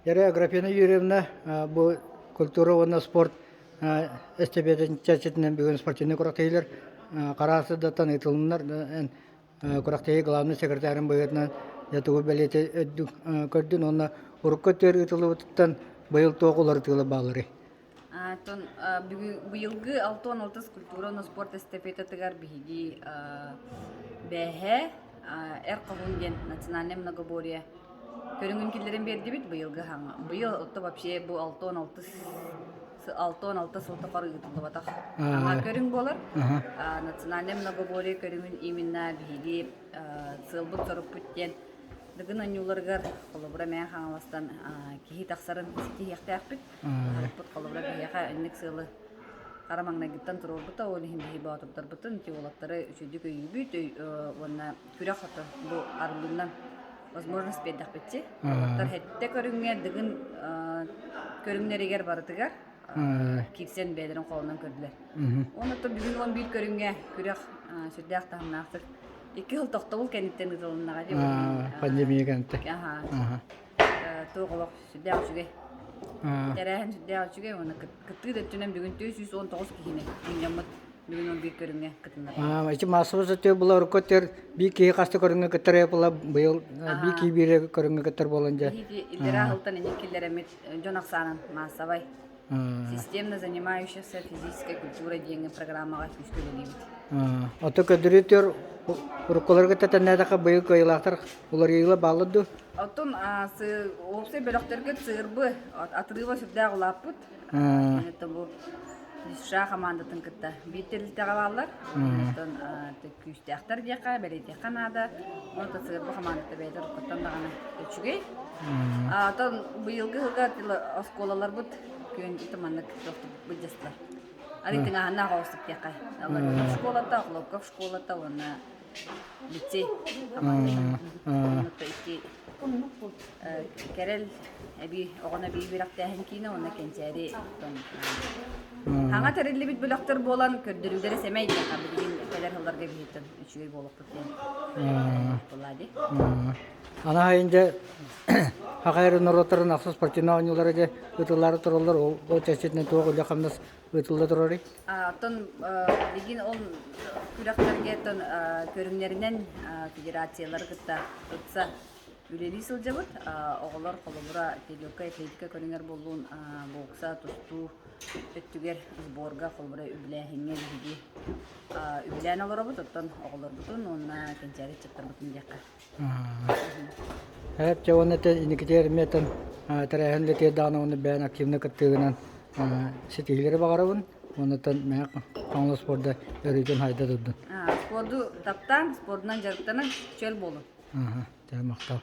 Яра Аграфена Юрьевна бу культура уонна спорт эстэпиэтин чэрчитинэн бүгүн спортивнай күрэхтэһиилэр хараасыдаттан ыытылыннар. Күрэхтэһии главнай секретарын быһыытынан дьэ тугу бэлиэтэ көрдүн уонна урукку өттүгэр ыытыллыбытыттан быйыл туох уларытыылар баалларый? Оттон быйылгы 66 культура уонна спорт эстафетатыгар биһиги бээһээ Эр хоһуун диэн национальнай многоборье көрүҥүн киллэрэн биэрдибит быйылгы хаҥа. Быйыл отто вообще бу 66 66 сыл тухары ыытыллыбатах хаҥа көрүҥ буолар. Национальнай многоборье көрүҥүн именно биһиги сыалбыт-сорукпут диэн Дыгын оонньууларыгар холобура Мэҥэ Хаҥаластан киһи тахсарын ситиһиэхтээхпит. Аһарыппыт холобура биһиэхэ инник сыалы хара маҥнайгыттан туруорбута, ол иһин биһи боотурдарбытын, ити уолаттары үчүгдүк өйүүбүт уонна күрэх ото бу арыллыынан возможность биэрдэхпитчи. Уолаттар хэттэ көрүҥҥэ Дыгын көрүҥнэригэр барытыгар киирсэн бэйэлэрин холонон көрдүлэр. Уонна бүгүн 11 көрүҥҥэ күрэх сүрдээх таһымнаахтык икки сыл тохтобул кэнниттэн ыытылыннаҕа дии. Пандемия кэнниттэн. Туох олох сүрдээх үчүгэй. Тэрээһин сүрдээх үчүгэй уонна кыттыы да өттүнэн бүгүн 419 киһини мунньаммыт бүгүн 11 көрүҥҥэ кытыннар. Ити массовый зачет була урукку өттүгэр биир киһи хаста көрүҥҥэ кыттар була быйыл биир киһи биир көрүҥҥэ кыттар буолан дьэ. Биһиги иллэрээ сылтан инник киллэрэммит дьон ахсаанын маассабай Системно занимающихся физической культурой диэҥҥэ программаҕа күүскэ үлэлиибит. Ото көдүрүтүөр уруккуларга тэтэннээтэххэ быйыл кыайыылаахтар уларыйыылар бааллар дуо? Оттон уопсай бөлөхтөргө цырбы атырыыба сүрдээх улааппыт. Киниттэн бу США хамаандатын кытта биир тэрилтэҕэ бааллар. Оттон күүстээхтэр диэххэ, бэлиэтиэххэ наада. Онон ЦРБ хамаандата бэйэтэ уруккуттан даҕаны үчүгэй. Оттон быйылгы сылга оскуолаларбыт күөн маннык былдьастылар. Ары тыҥааһыннаах оҕустук диэххэ. Ларионов школата, Охлопков школата уонна лицей хамаандата. Онно икки Кэрэл эбии оҕону эбии үөрэхтээһин киинэ уонна Кэнчээри Хаҥа тэриллибит бөлөхтөр буолан көрдөрүүлэрэ сэмэй диэххэ билигин кэлэр сылларга биһиттэн үчүгэй буолуохпут диэн буолла дии. Ана сайын дьэ Хахайры норуоттарын ахсыс спортивнай оонньуулара дьэ ыытыллаары тураллар. Ол ол чэрчитинэн туох үлэ-хамнас ыытылла турарый? Оттон билигин ол күрэхтэргэ оттон көрүҥнэринэн федерациялары кытта ыкса үлэлии сылдьабыт. Оҕолор холобура легкай атлетика көрүҥэр буоллун, бокса, тустуу өттүгэр сборга холобура үбүлээһиҥҥэ биһиги үбүлээн олоробут. Оттон оҕолорбутун уонна кэнчээри ыччаттарбытын диэххэ. Эп дьэ уонна инникитигэр эмиэ тэрээһин үлэтигэр даҕаны уонна бэйэн активно кыттыыгынан ситиһиилэри баҕарабын. Оннуттан Мэҥэ Хаҥалас спорда өрүүтүн хайда турдун. Спорду таптаан, спордунан дьарыктанан чөл буолун. Аха, дьэ махтал.